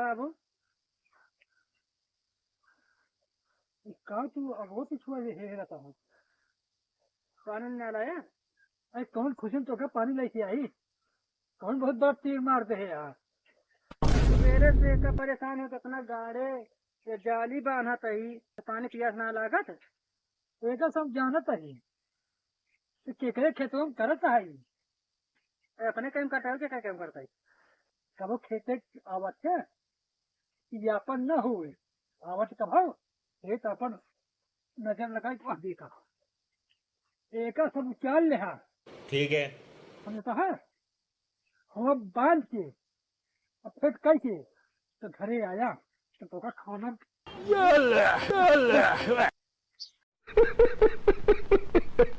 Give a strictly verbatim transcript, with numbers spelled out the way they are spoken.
बाबू, का तू अगो पिछुआ हेरत हो? पानी ना लाया? अरे कौन खुशी में तोके पानी लेके आई? कौन बहुत बड़ा तीर मार दे है यार? मेरे से का परेशान हो, कितना गाड़े ये जाली बांधत ही, पानी पियास ना लागत। एका सब जानत ही, तो केकरे खेतवा में करत ही? ए, अपने काम करता है, केकरे काम करता है? कबो खेते आवत है, कि यापन न हुए, आवत कबो, खेत अपन नजर लगाई तो देखा। एका सब उचाल लेहा। ठीक है। हमने कहा, हम बांध के, अब फिर कैसे? तो घरे आया, तो तोका खाना